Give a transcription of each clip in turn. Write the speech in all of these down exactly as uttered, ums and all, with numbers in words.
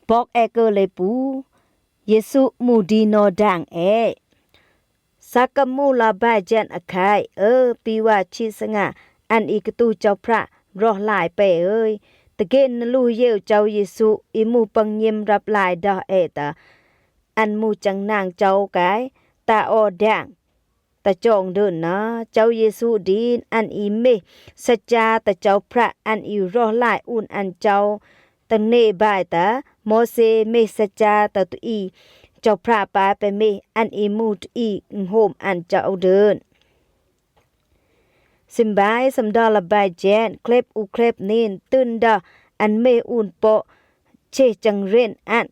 Bok e kơ le pu, Yêsu mu di nô đang e. Sa kơ mu la bai jen a khai, ơ, pi wa chi sanga, an i ktu chau phra, roh lai pe ơi. Tơgen na lu yêu chau Yêsu, i mu păng nyêm rap lai dơh e ta. An mu chang nang chau kai, ta o đang. Ta chong dơn na, chau Yêsu din, an i mê, sa cha ta chau phra, an i roh lai un an chau, tang nê bai ta, Môsê mê sa cha ta tu i, chau phra pa pe mê, an i mu tu i, nghôm an chau dơn. Sim bai, sam dơ la bai jen, khlep u khlep nin, tưn dơ, an mê un po, chê chang ren an.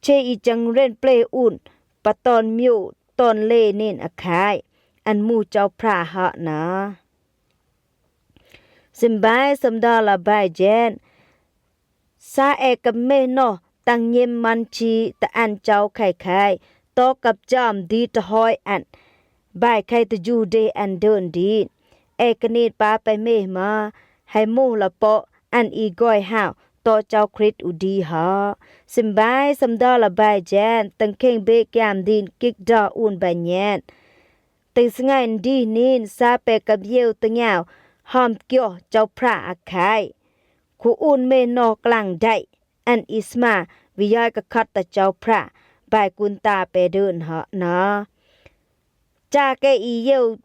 Chê i chang ren ple un, pa ton miu, ton lê nin a khai, an mu chau phra hă na. Sim bai, sam dơ la bai jen. Sa e kăm mê noh, tang nyêm man chi ta an chau khai khai, to kăp cham di ta hoi an. Bai khai ta ju dê an dơn din. E kơ nit pa pe mê ma, hai mu la po, an i goi hao, to chau Khrist u di hă. Sim bai, sam dơ la bai jen, tang kheng bê kiam din kik dơ un bai nhen. Teng sngai ndi nin sa pe kăp yêu teng yao, hom kioh chau phra a khai. Khu un mê noh klang dai, an i sma, vi yoi ka khot ta chau phra, bai kun ta pe dơn hă na. Cha ke i yêu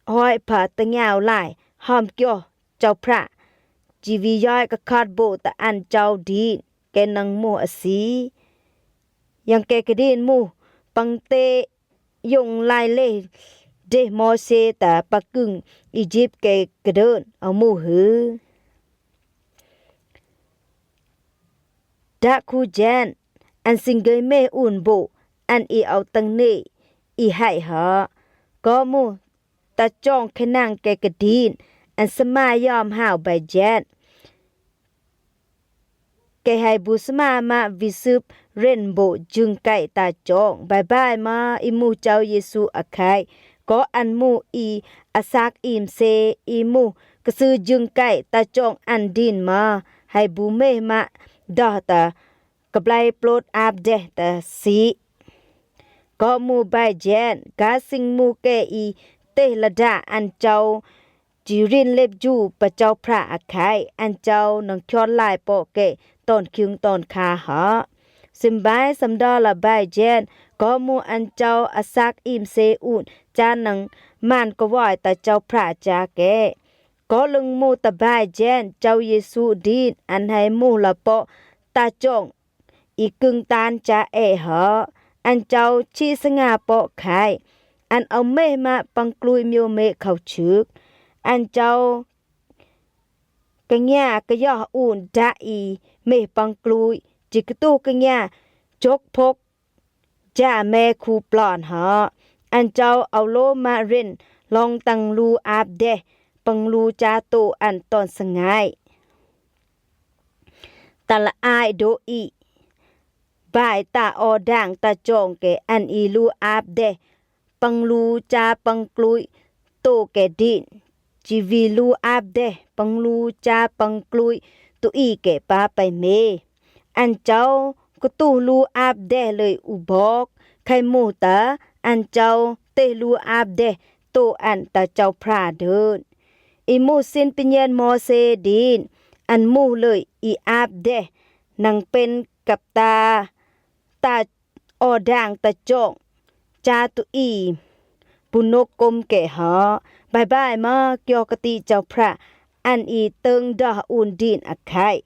hoi pa teng yao lai, hom kioh chau phra, chi vi yoi ka khot bo ta an chau din, ke nang mu a si. Yang ke kơ din mu, păng tê yong lai lê dê Môsê ta pa kưng Êjip ke kơ dơn, au mu hư. Dak khu jen, an sing gơi mê un bo, an i au tang nê, i hai hă. Kơ mu, ta chong khe nang ke kơ din, an sma yom hao bai jen. Ke hai bu sma ma vi sưp ren bo jưng kai ta chong. Bai bai ma i mu chau Yêsu a khai. Kơ an mu i a sak im se i mu. Kơ sư jưng kai ta chong an din ma. Hai bu mê ma dơ ta. Kơ blai plôt ap deh ta si. Kơ mu bai jen. Ka sing mu ke i teh lada an chau. Chi rin lep ju pa chau phra a khai, an chau nang khiot lai po ke, ton khiung ton kha hă. Sim bai, sam dơ la bai jen, kơ mu an chau a sak im se un, cha nang man kơ wai ta chau phra cha ke. Kơ lưng mu ta bai jen, chau Yêsu din, an hai mu la po, ta chong i kưng tan cha e hă. An chau chi snga po khai. An au meh ma păng klui miu mê khâu chuk. An chau kơ ngia kơ yoh un da i meh păng klui. Chi kơ tu kơ ngia chok phok. Cha mê khu plon hă. An chau au lô ma rin long tăng lu ap deh. Păng lu cha tô an ton sngai. Ta la ai do i. Bai ta o dang ta chong ke an i lu ap deh. Păng lu cha păng klui tô ke din. Chi vi lu ap deh. Păng lu cha păng klui tô i ke pa pai mê. An chau kơ tu lu ap deh lơi u bok. Khai mu ta an chau teh lu ap deh. Tô an ta chau phra đơn. I mu sin pinyen Môsê din, an mu lơi i ap deh, nang pen kăp ta, ta o dang ta chong, cha tu i, bu nôk kôm kê hă, bai bai ma kioh kơ ti chau phra, an i tơng dơh un din a khai.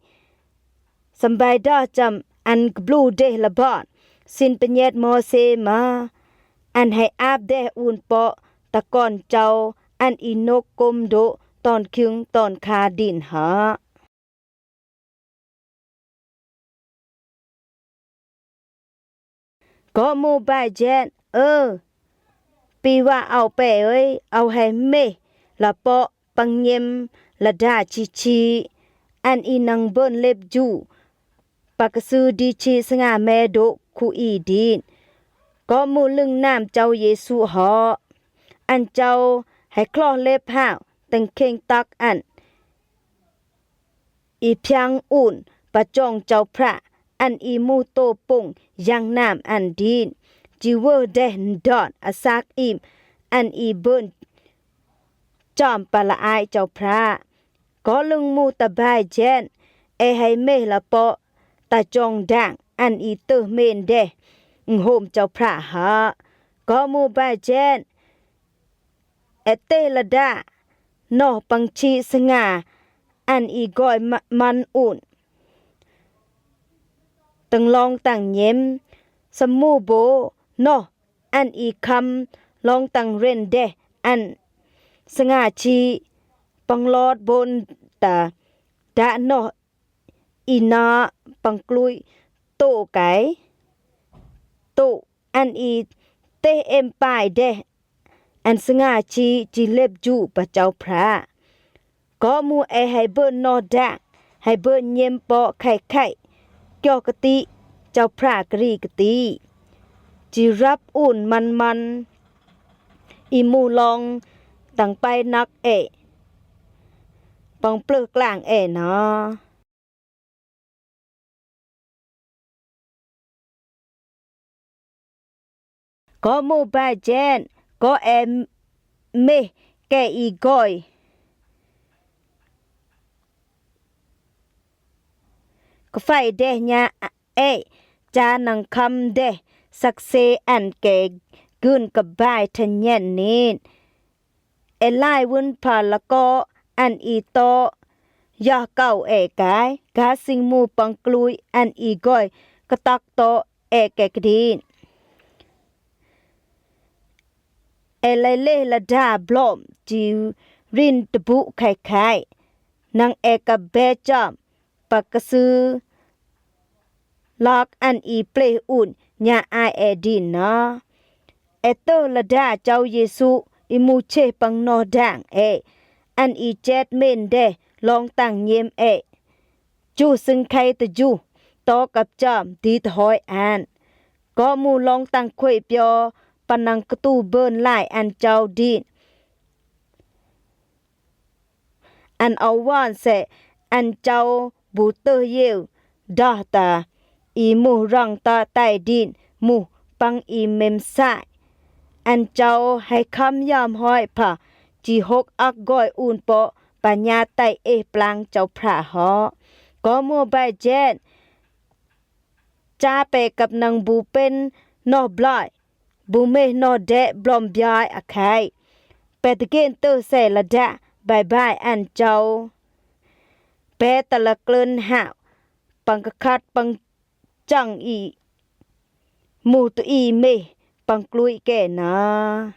Săm bai dơh chăm an kblu deh la bơ̆n, sin pơnyet Môsê ma, an hei ap deh un pŏ ta kon chau, an i nôk kôm dô̆ ton khiung ton kha din hă. Kơ mu bai jen, ơ, pi wa au pe ơi, au hei meh, la pŏ păng nyem, la da chi chi, an i nang bơn lep ju, pa kơ sư di chi snga me dô̆ khu i din. Kơ mu lưng nam chau Yêsu hŏ, an chau hei kloh lep hao, teng kheng tŏk an. I phiang un, pa chong chau phra, an i mu to pung yang nam an din, ji wơ deh ndot a sak im an i bơn chom pa la ai Chao Phrah. Kô lưng mu ta bai jen, e hai meh la pô ta chong dang an i tơ men deh, ng hom Chao Phrah hă. Kô mu bai jen, e teh la da noh pang chi sanga an i goi ma-, man un tâng long tang nyem, sa mu bo noh an i kham long tang ren deh an sanga chi pang lot bon ta da noh i na pang klui to kai to an i teh em pai deh an sanga chi, chi lep ju pa Chao Phrah. Kô mu e hai bơn noh dang, hai bơn nyem pô khai khai, kyo kati, Chao Phrah kri kati. Ji rap un man man, i mu long tang pai nak e, pang plơ klang e na. Kô mu bai jen, kô e meh ke i goi. Kfai deh nya e, cha nang kham deh sak se an ke gưn ka bai than nyen nin. E lai wun pa la kô an i to yah kau e kai, ka sing mu pang klui an i goi ka tak to e ke kdin. E lai leh la da blom ji rin tbu khai khai, nang e ka be chom pa ka sư lak an i pleh un nya ai e din na. E tơ la da Chao Yesu i mu cheh pang noh dang e, an i chet men deh long tang nyem e. Ju sưng khai ta ju, to kap chom di ta hoi an. Kô mu long tang khuê pyo pa nang ktu bơn lai an Chao din. An au wan se an Chao bu tơ yeu dah ta i muh rang ta tai din muh pang i mem sai. An Chao hai kham yam hoi pa ji hok ak goi un pô pa nya tai eh plang Chao Phrah hô. Kô mu bai jen, cha pe kap nang bu pen noh bloi, bu meh noh deh blom biai a khai. Pe ta gen tơ se la da bai bai an Chao. Pe ta la klơn hao, pang ka khat pang chang i, mu tu i meh pang klui ke na.